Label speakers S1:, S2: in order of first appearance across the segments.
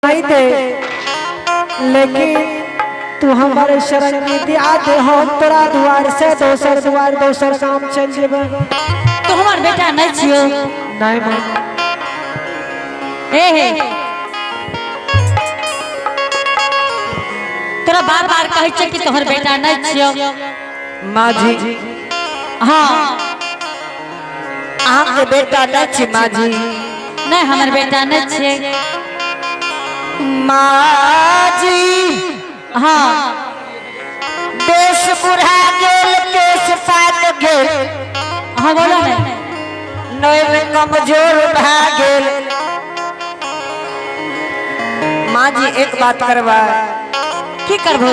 S1: नहीं दे, लेकिन तू हमारे शरण में दिया दे, हम तोरा द्वार से दोसर द्वार दोसर काम चल जेबे।
S2: तू हमार बेटा नहीं छियो?
S1: नहीं माँ।
S2: ए हे, तोरा बार बार कहै छै कि तोहर बेटा नहीं छियो।
S3: माँ जी।
S2: हाँ।
S3: अहाँके बेटा नहीं छी माँ जी?
S2: नहीं, हमर बेटा नहीं छियै।
S3: माँ जी।
S2: हाँ।
S3: देश बुढ़ा गेल, केश पाक गेल।
S2: हाँ, बोलो ने।
S3: नैन कमजोर भा गेल। माँ जी, एक बात करबा।
S2: की करबो?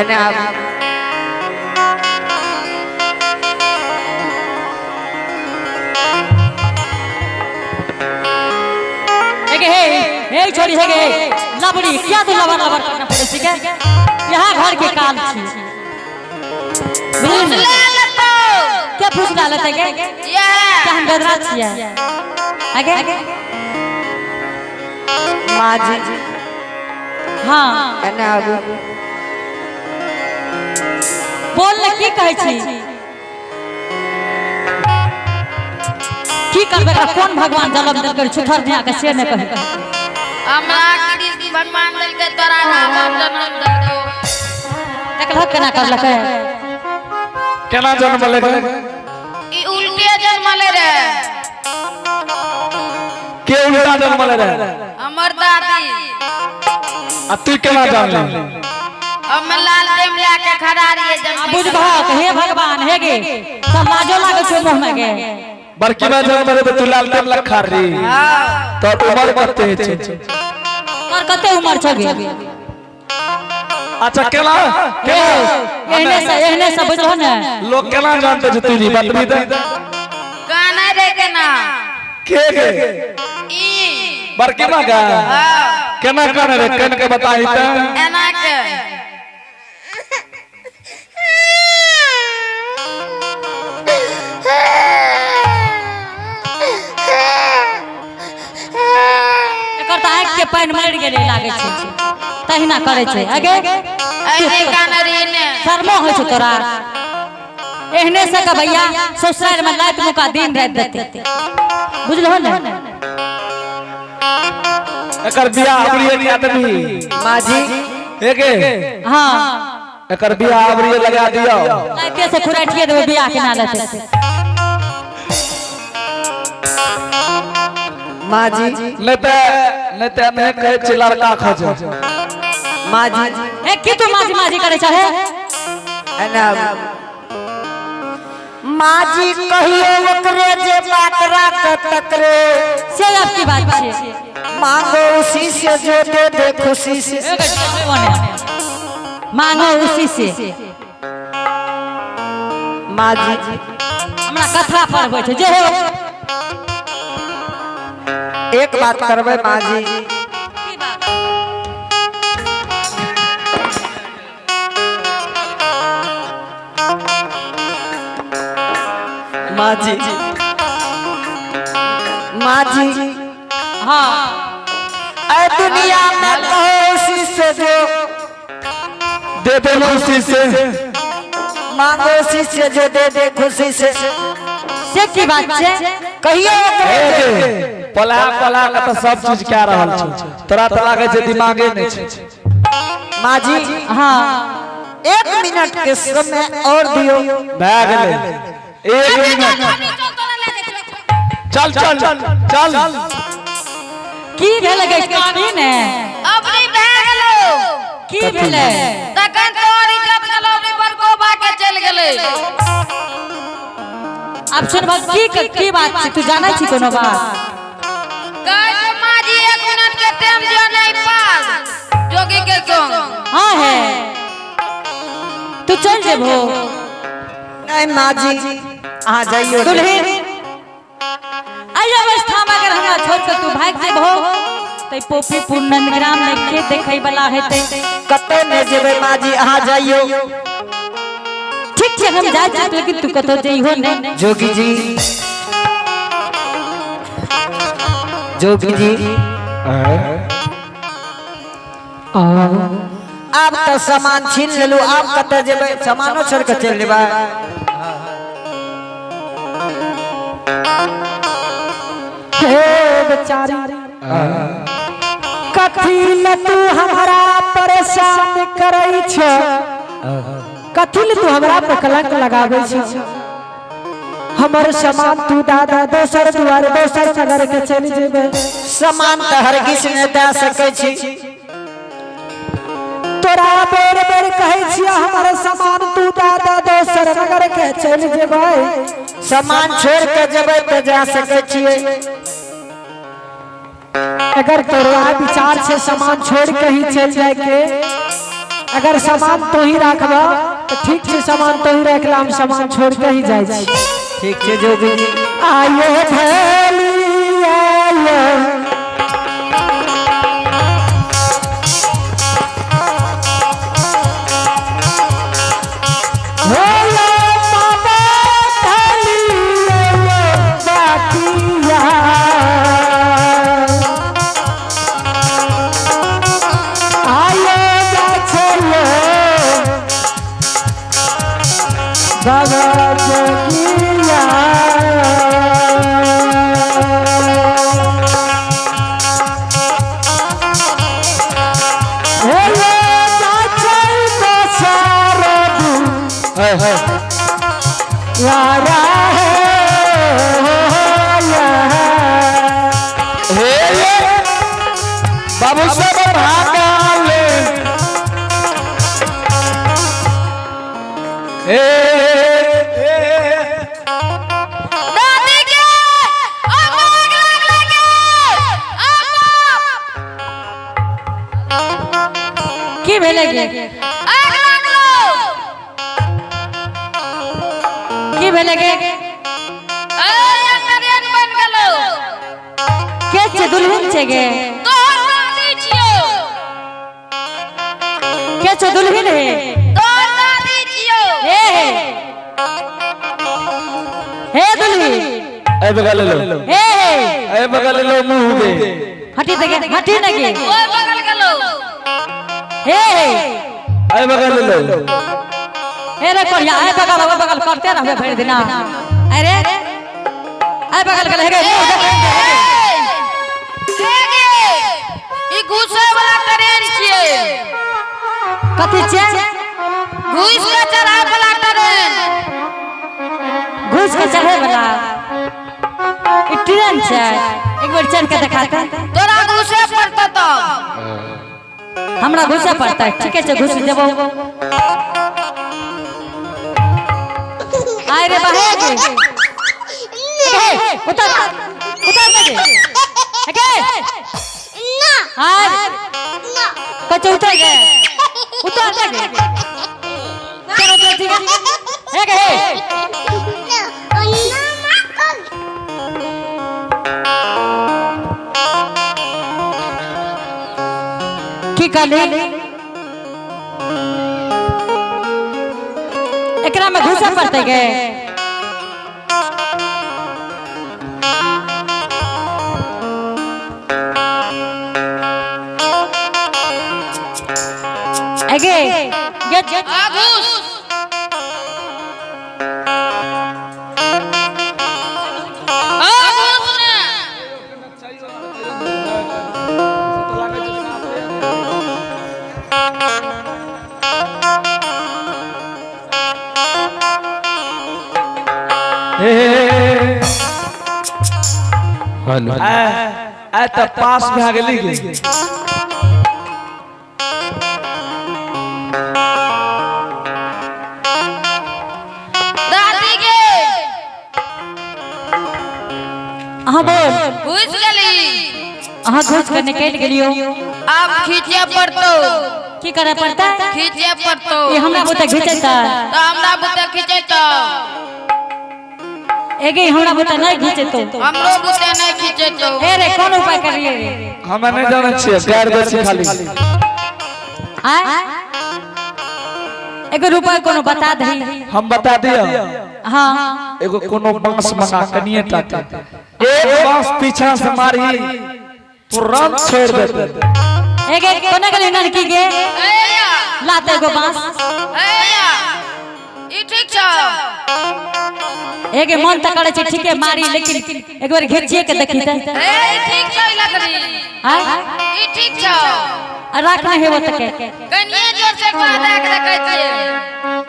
S3: एने आब।
S2: हे हे हे, छोड़ी हे गे लबड़ी, क्या तू लबर लबर करना पड़े छै के? यहाँ घर के काम छी, बुझली ने? क्या फुसला लेते गे? क्या हम बेदरा छियै आगे?
S3: माँ जी।
S2: हाँ।
S3: एने आबू।
S2: बोल ने, की कहै छी? की करबै? एकरा कोन भगवान जन्म देलकै छुथर धिया के, से नहि कहै।
S4: हमरा कृष्ण भगवान देलकै, तोरा रावण जन्म देलकौ।
S2: देखलहक केना करलकै?
S5: केना जन्म ले?
S4: ई उल्टे जन्मले रे।
S5: के उल्टा जन्म ले रहे?
S4: हमर दादी।
S5: आ तू केना जानली?
S4: हम लाल टेम लए के खड़ा रहिए जन्म।
S2: बुझबहक, हे भगवान, हे गे, सब लाजो लागै छै मुँह में गे।
S5: बड़की में जन्म रे, तू लाल टेम लखा री, तो उम्र कते छै?
S2: तोर कते उम्र छौ गे?
S5: अच्छा, केना केना?
S2: एहने से बुझलहो ने?
S5: लोग केना जानते छै तुझी, बतबी दे।
S4: कानै रे केना।
S5: के गे?
S4: ई।
S5: बड़की माँ का?
S4: हाँ।
S5: केना काने रे? केन के बताही त।
S4: एना के।
S2: एकर तऽ आँखि के पानि मरि गेलै लागै छै, तहिना करै छै आगे।
S4: ऐने कानै रे ने।
S2: शर्मो होइ छै तोरा? एहने से के भैया ससुराल में लात मुका दिन राति देते, बुझलहो ने?
S5: एकर बियाह अबरिये के आदमी।
S3: माँ जी।
S5: हे गे।
S2: हाँ।
S5: एकर बियाह अबरिये लगा दियो।
S2: लाते से खुराटिए देबै, बियाह के ना लेते।
S3: माँ जी।
S5: नहीं ते नहीं कहै छै लड़का खोजे।
S3: माँ जी।
S2: ए, की तू माजी माजी करै छह हे?
S3: एने आबू। माँ जी, कहियो ओकरे जे बात राख तकरे।
S2: से अब की बात छै?
S3: मांगो उसी से जो दे दे खुशी से।
S2: मांगो उसी से।
S3: माँ जी।
S2: हमरा कथा पढ़बै छै जे हो।
S3: एक बात करबै माँ जी।
S2: की बात?
S3: माँ जी, माँ जी।
S2: हाँ।
S3: ऐ दुनिया में कहो उसी से जो
S5: दे दे खुशी से।
S3: मांगो उसी से जो दे दे खुशी से।
S2: से की बात छै?
S3: कहियो ओकरे
S5: हे गे, पला पला के तऽ सब चीज कए रहल छै, तोरा तऽ लागै छै दिमागे नहि छै।
S3: माँ जी।
S2: हाँ।
S3: 1 मिनट के समय और दियो।
S5: भए गेलै 1 मिनट। चल चल चल।
S2: की भेलै गे कानी ने?
S4: अबरी भए गेलो।
S2: की भेलै?
S4: तखन तोहर इज्जत गेलो, अबरी बड़को बा के चलि गेलै।
S2: आब सुनबह, की की बात छै? तू जानै छी कोनो बात?
S4: कहै छै माँ जी, 1 मिनट के टाइम दियो, नहीं पास जोगी के संग।
S2: हाँ है, तू चल जेबहो?
S3: नहीं माँ जी, अहाँ जाइयो।
S2: दुल्हिन, एहि अवस्था में अगर हमरा छोड़ के तू भागि जेबहो तऽ पोपीपुर नंदग्राम में के देखै वाला हेतै?
S3: कतौ नहीं जेबै माँ जी, अहाँ जाइयो।
S2: ठीक छै, हम जाइ छी, लेकिन तू कतौ जइहो नहि।
S3: जोगी जी। जोगी जी, आब तो सामान छीन लेलू, आब कतऽ जेबै? सामानो छोड़ के चलि जेबै?
S1: हे बेचारी, कथी ले तू हमरा परेशान करै छ? कथी ले तू हमरा पर कलंक लगाबै छ? हमर सामान तू दादा, दोसर दुआर दोसर नगर के चलि जेबै।
S3: सामान तऽ हरगिज नहि दए सकै छी।
S1: तोरा बेर बेर कहै छियै, हमर सामान तू दादा, दोसर नगर के चलि जेबै।
S3: सामान छोड़ के जेबै तऽ जा सकै छियै।
S1: अगर तोरा विचार छै सामान छोड़ के ही चल जाए के, अगर सामान तो ही राखब तो ठीक छै, सामान तो ही रखला, हम सामान छोड़ के ही जाइ छी।
S3: ठीक छै जोगी जी।
S1: आयो भैली आयो, भोला बाबा भैली आयो बाटिया। आयो गाछलो बाबा जोगिया। हेलो गाछल दशरथ यारा है या।
S5: हे बाबू सब भागल हे।
S4: दादी के अब आग लागले के अब।
S2: की भेलै गे?
S4: आग लागलो।
S2: की भेलै गे?
S4: ए, ट्रेन बन गेलो।
S2: के छै? दुल्हन छै गे?
S4: तोहर दादी छियो।
S2: के छै दुल्हन हे?
S4: तोहर दादी छियो।
S2: हे हे हे दुल्हन।
S5: ए बगल लो।
S2: हे हे।
S5: ए बगल लो, मुंह दे।
S2: हटी दे गे, हटी न गे।
S4: ओए बगल गेलो।
S2: हे हे।
S5: ए बगल लो।
S2: हे रे कोरिया, ए बगल ओ बगल करते रहबे भरि दिना। अरे, ए बगल गेल हे गे, मुँह देख गे, हे गे।
S4: ए गे, ई घुसे वाला ट्रेन छियै।
S2: कथी छै?
S4: घुस के चढ़ाय वाला ट्रेन।
S2: घुस के चढ़े वाला ई ट्रेन छै? एक बेर चढ़ के देखाते।
S4: तोरा घुसे पड़तौ तब।
S2: हमरा घुसे पड़तै? ठीके छै, घुस जेबो। आय रे बहे गे, हे उतर उतर दे गे, गे आय कच्चे उतर गे, उतर दे गे। चलो चलो, ठीक है। हे गे हे। की कहली? एकरा में घुसे पड़तै गे? एगे गे।
S4: आ घुस। आ घुस ने।
S5: हे आ आ त पास भए गेली गे।
S4: दादी गे।
S2: अहाँ बोल।
S4: घुस गेली।
S2: अहाँ घुस के निकलि गेलियो।
S4: आब खींचे पड़तौ।
S2: की करे पड़तै?
S4: खींचे पड़तौ।
S2: ई हमरा बुते घिचेतै?
S4: तऽ हमरा बुते खींचेतौ।
S2: एगे, हमरा बुते नहीं घिचेतौ।
S4: हमरो बुते नहीं खींचेतौ।
S2: हे रे, कोन उपाय करिए रे?
S5: हमे नहीं जानै छियै, गारि दै छी खाली।
S2: आय, एगो रुपया कोनो बता दही।
S5: हम बता दिया?
S2: हाँ।
S5: एगो कोनो बांस मंगा, कनिए टा के एक बांस पीछा से मारी। तुरंत छोड़ देते।
S2: एगे कोना गेली ननकी गे?
S4: ए या।
S2: लाते एगो बांस।
S4: ए या, ई ठीक छौ।
S2: एगे मन त करे छै ठीके मारी, लेकिन एक बार घिचिए के देखी त।
S4: ए, ई ठीक छौ, ई लकड़ी।
S2: आय?
S4: ई ठीक छौ।
S2: आ राख ना हेबो तके।
S4: कनिए जोर से एक बार दए के देखै छियै।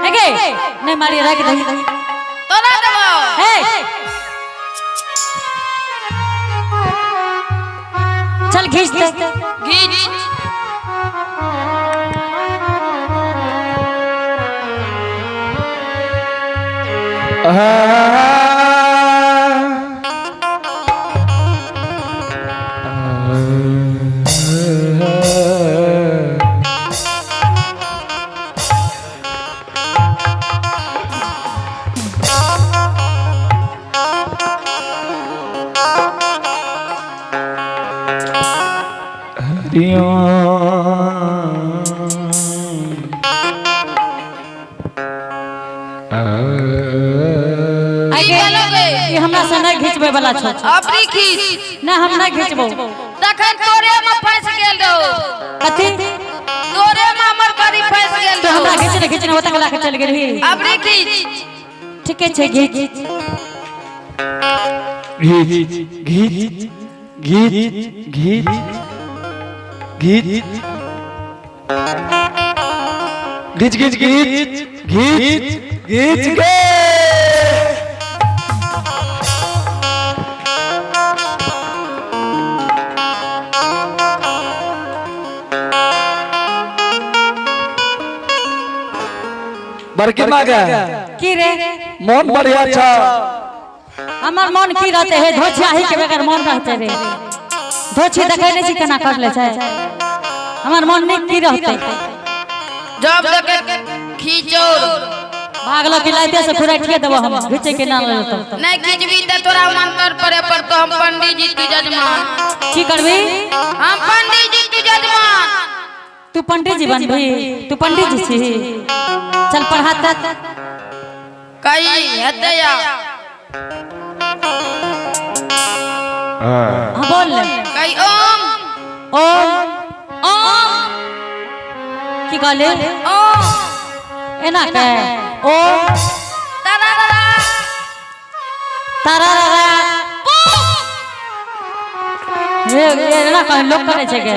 S2: एगे नहीं मारी, राख दही।
S4: तोरा देबौ।
S2: ए चल घीच दे।
S4: घीच।
S2: आगे ई हमरा से नहीं घिचबै वाला छौ।
S4: अपनी खींच।
S2: ना, हम नहीं घिचबो।
S4: तखन तोरे में फंस गेल रहो।
S2: कथी?
S4: तोरे में हमर करी फंस गेल
S2: तू हमरा
S4: रहो।
S2: घिचने घिचने ओतक ला के चल गेलही।
S4: अपनी खींच।
S2: ठीके छै, घिच।
S5: घीच घीच घीच घीच घीच घीच घीच घीच घीच घीच गे। बड़की माँ के
S2: की रे?
S5: मन बढ़िया छ।
S2: हमर मन की रहते है? धोछी आही के बगैर मन रहते रे? धोछी देखै नहीं छी केना करले छै। हमर मन नीक की रहते?
S4: जब देखे खींचो।
S2: भागलो कि लाइते से खुराठिए देबो, हम घिचे के ना लेतो।
S4: नहीं खींचबी त तोरा मंत्र पड़े पड़तो। हम पंडित जी तू जजमान।
S2: की करबी?
S4: हम पंडित जी तू जजमान।
S2: तू पंडित जी बनबी? तू पंडित जी छी? चल पढ़ाता।
S4: कही हेतै या।
S2: हाँ, बोल ले।
S4: कही ओम।
S2: ओम।
S4: ओम।
S2: की कहले?
S4: ओम।
S2: एना के ओम।
S4: तारा तारा।
S2: तारा रा। हे, एना कहे लोग करे छै के?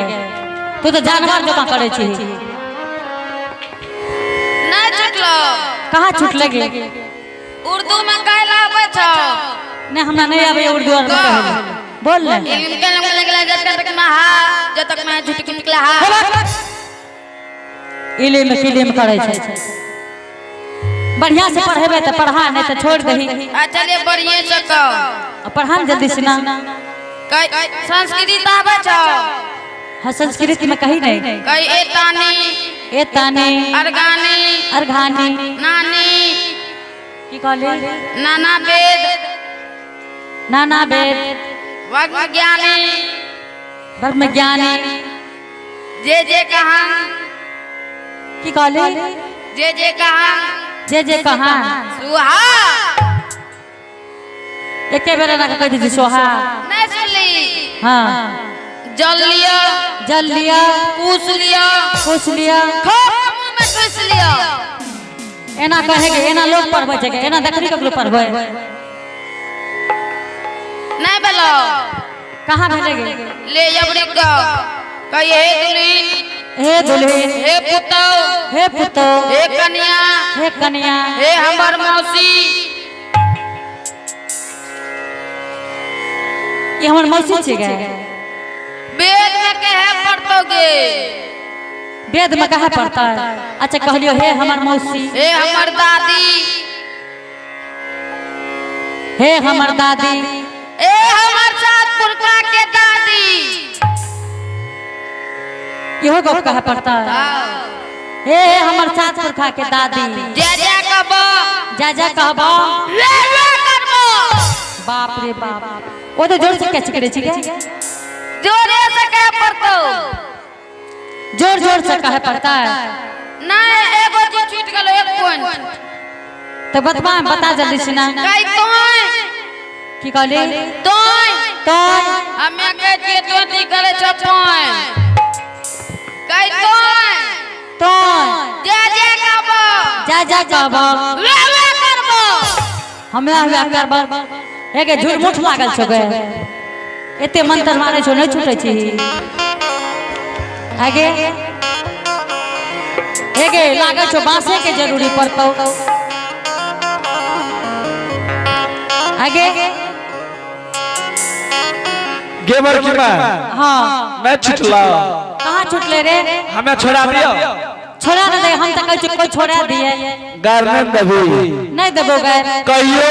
S2: तू तो जानवर जकाँ करे छी।
S4: नहीं छुटलो।
S2: कहाँ छूट लगे?
S4: उर्दू में कहला आबै छौ?
S2: नहीं, हमरा नहीं आबै उर्दू आर में कहै। बोल ले।
S4: इनके लंग लग जब तक में हा जब तक मैं झुटकी निकला हा।
S2: इलिम किलिम करे छै। बढ़िया से पढ़ेबे त पढ़ा, नहीं तो छोड़ दही।
S4: आ चलिए, बढ़िए से कहो।
S2: आ पढ़ा ने जल्दी से ना।
S4: कई संस्कृत आबै छौ?
S2: हाँ, संस्कृत में कही नहीं।
S4: कई ए तानी।
S2: ए तानी।
S4: अर्गानी।
S2: अर्घानी।
S4: नानी।
S2: की कहले?
S4: नाना वेद।
S2: नाना वेद।
S4: वज्ञानी।
S2: ब्रह्म ज्ञानी।
S4: जे जे कहान।
S2: की कहले?
S4: जे जे कहान।
S2: जे जे कहा।
S4: सुहा।
S2: एके बेर ना कह दी सोहा।
S4: नहीं सुनली?
S2: हाँ।
S4: जल लिया।
S2: जल लिया।
S4: पूछ लिया।
S2: पूछ लिया।
S4: खूब मुंह में ठूस लिया।
S2: एना कहे के एना लोग पढ़बै छै के? एना देखली ककरो पढ़बै?
S4: नहीं बोलो।
S2: कहाँ भेले गे?
S4: ले अबरी का कही, हे दुल्हन।
S2: हे दुल्हन।
S4: हे पुतौ।
S2: हे पुतो।
S4: हे कन्या।
S2: हे कन्या।
S4: हे हमर मौसी।
S2: ई हमर मौसी छी गे?
S4: वेद में कहे पढ़तोगे।
S2: वेद में कहे पड़ता है? अच्छा, कहलियो हे हमर मौसी।
S4: हे हमर दादी।
S2: हे हमर दादी।
S4: ए हमर सात पुरखा के दादी।
S2: इहो गप कहे पड़ता है? हे हे हमर सात पुरखा के दादी।
S4: जय जय कहबो।
S2: जा जा कहबो।
S4: वे वे करबो।
S2: बाप रे बाप, ओ तो जोर से कैच करे छी गे?
S4: जोरे से कहे पड़तो।
S2: जोर जोर से कहे पड़ता है?
S4: नहीं, एगो चीज छूट गेलो, एक पॉइंट।
S2: तो बतबा, बता जल्दी से ना।
S4: कही तोय।
S2: की कहली?
S4: तोय।
S2: तो
S4: हमे कहै छियै तो की करै छ पानि कहै तोय
S2: तो
S4: जे जे कहबो
S2: जा जा कहबो
S4: वे वे करबो
S2: हमे हमे करबो एके झूठ लागल छौ गे एते मंत्र मारै छौ नहीं छूटै छी आगे एगे लागल छौ बांसे के जरूरी पड़तौ आगे
S5: गेबर की माँ
S2: हाँ
S5: मैं छुटला
S2: कहाँ छूटले रे
S5: हमें छोड़ा दियो
S2: छोड़ा ना दे हम तो कहै छियै कोई छोड़ा दिए
S5: गार नहीं देबी
S2: नहीं देबो गैर
S5: कहियो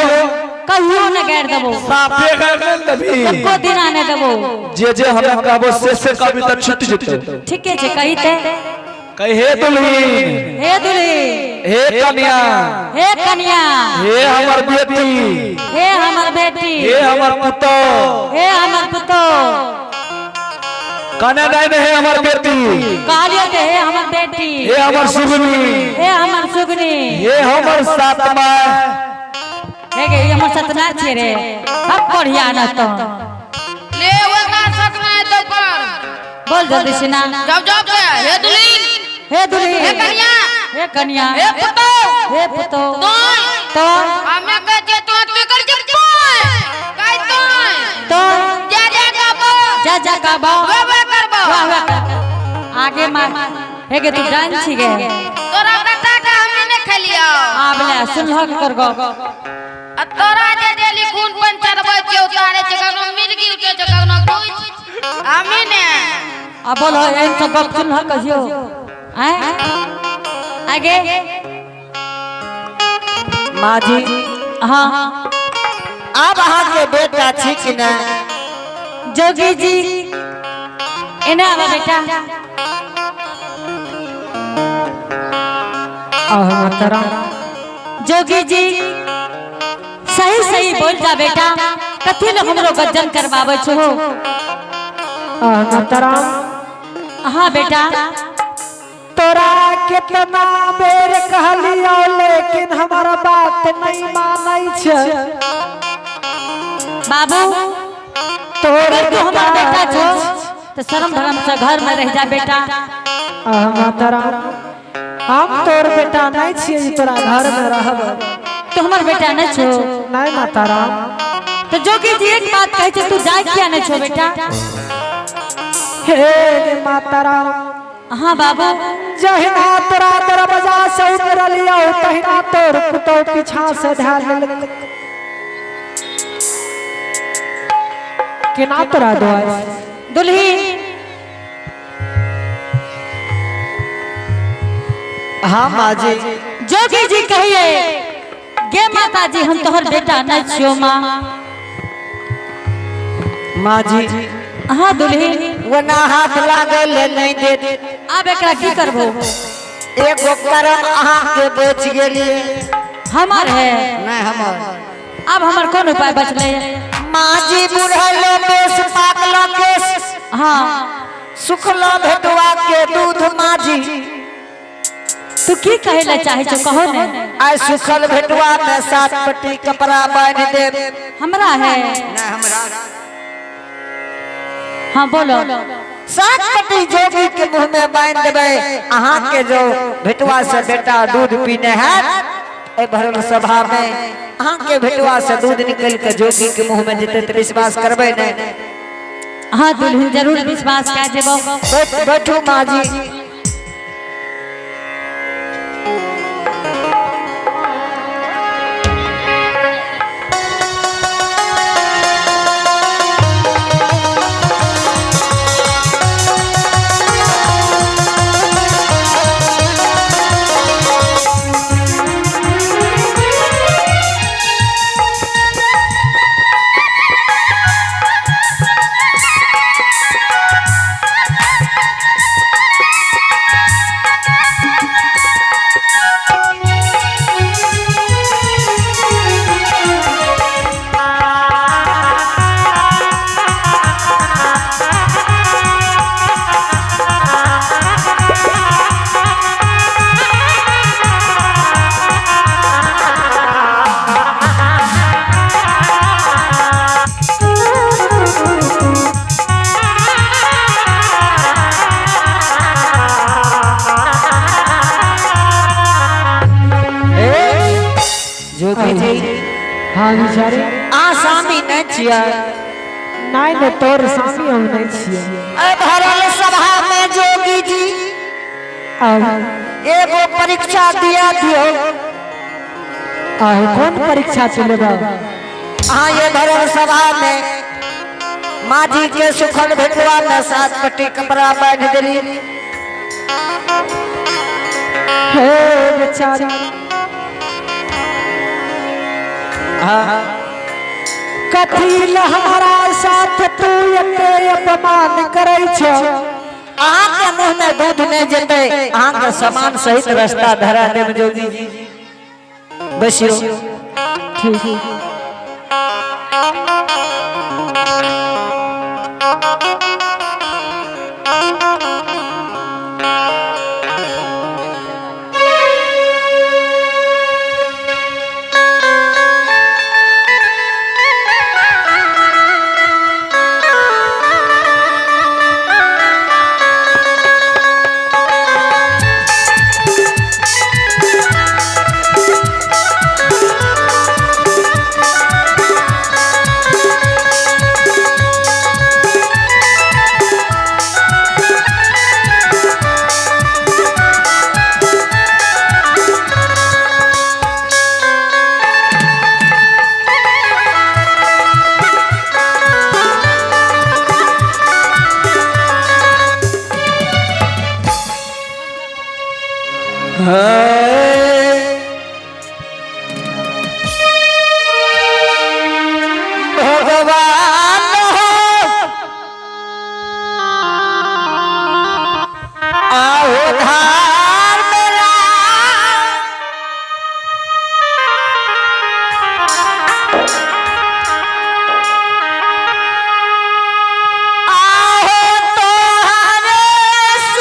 S2: कहियो ना गैर देबो
S5: साफे गार नहीं देबी
S2: एको दिना नहीं देबो
S5: जे जे हमें कहबो से कभी तक छूट जेतो
S2: ठीके छै कही ते
S5: कही हे दुल्हीन
S2: हे दुल्ही
S5: हे कन्या
S2: हे कन्या
S5: हे हमर बेटी
S2: हे हमर बेटी
S5: हे हमर पुतोह
S2: हे हमर पुतोह
S5: कने नहीं ने हे हमर बेटी
S2: कहलियो ते हे हमर बेटी
S5: हे हमर सुगनी
S2: हे हमर सुगनी
S5: हे हमर सातमा
S2: हे गे ई हमर सतना छियै रे अब बढ़िया न तो
S4: ले ओकरा सकना है तो कर
S2: बोल जल्दी सिना
S4: जब जब के हे दुल्हीन
S2: हे दुल्ही
S4: हे कन्या
S2: हे कन्या
S4: हे पुतोह
S2: हे पुतोह
S4: तोय
S2: तो
S4: हमे कहै छियै तो की करै छ पानि कहै तोय
S2: तो
S4: जे जे कहबो
S2: जा जा कहबो
S4: वे वे करबो
S2: वाह वाह आगे मार हे गे तू जान छी गे
S4: तोरा बेटा के हमे नहीं खेलियो
S2: आब ले सुनलक कर गो
S4: आ तोरा जे डेली खून पानि चढ़बै छियै उतारै छै कखनो मिर्गी उठै छै कखनो कुछ हमे ने
S2: आ बोलो एहन सब गप सुनलक कहियो आय आगे
S3: माँ जी
S2: हाँ
S3: आब अहाँ के बेटा छी कि नहीं
S2: जोगी जी एने आवा बेटा
S1: आह माता राम
S2: जोगी जी सही सही बोल जा बेटा कथी ले हमरो गज्जन करवाबै छो
S1: आह माता राम
S2: हाँ बेटा
S1: तोरा कितना बेर कहलियो लेकिन हमारा बात नहीं मानै छै
S2: बाबू
S1: तोर
S2: अगर तू हमर बेटा छो तो शर्म धर्म से घर में रह जा बेटा
S1: आह माता राम हम तोर बेटा नहीं छियै जे तोरा घर में रहब
S2: तू हमर बेटा नहीं छो
S1: नहीं माता राम
S2: तो जोगी जी एक बात कहे छे तू जाय किया नहीं छो बेटा
S1: हे गे माता राम
S2: हाँ बाबू
S1: जहिना तोरा दरवाजा से उतरलियो तहिना तोर पुतोह पीछा से धए लेलक केना तोरा दुआर
S2: दुल्ही
S3: हाँ माँ जी
S2: जोगी जी कहिए गे माता जी हम तोहर बेटा नहीं छियो माँ
S3: माँ जी
S2: हाँ दुल्ही
S3: वना हाथ लागल नहीं देत
S2: आब एकरा की करबो
S3: एगो करम अहाँ के बच गेलिए
S2: हमर है
S3: नहीं हमर
S2: अब हमर कोन उपाय बचले
S3: माँ जी बुढ़लो बेस पाकलो केस
S2: हाँ
S3: सुखलो भेटुआ के दूध माँ जी
S2: तू की कहे ला चाहे छो कहो ने
S3: आइ सुखल भेटुआ में सात पट्टी कपड़ा बांध देब
S2: हमरा है
S3: नहीं हमरा
S2: हाँ बोलो
S3: सात पट्टी जोगी के मुंह में बांध देबै अहाँ के जो भेटुआ से बेटा दूध पीने है ए भरल सभा में अहाँ के भेटुआ से दूध निकल के जोगी के मुंह में जेतै तऽ विश्वास करबै नहीं
S2: हाँ दुल्हन जरूर विश्वास कए जेबो
S3: बैठू माँ जी
S2: हाँ
S1: हाँ बेचारे।
S3: आसामी नहीं छियै।
S1: नहीं नहीं, तोर स्वामी हम नहीं छियै।
S3: ए भरल सभा में जोगी जी,
S1: आहो।
S3: एगो परीक्षा दिया दियो।
S1: आहो, कौन परीक्षा चलेबा?
S3: अहाँ ये भरल सभा में माँ जी के सुखल भेटवा में 7 पट्टी कपड़ा बांध देली।
S1: हे बेचारी,
S3: हाँ।
S1: कथी ल हमारा साथ तू एते अपमान करै छ?
S3: अहाँ के मुंह में दूध नहीं जेते, अहाँ के सामान सहित रास्ता धरा देव जोगी जी। बसियो।
S1: ठीक।
S3: भगवान हो आओ धार।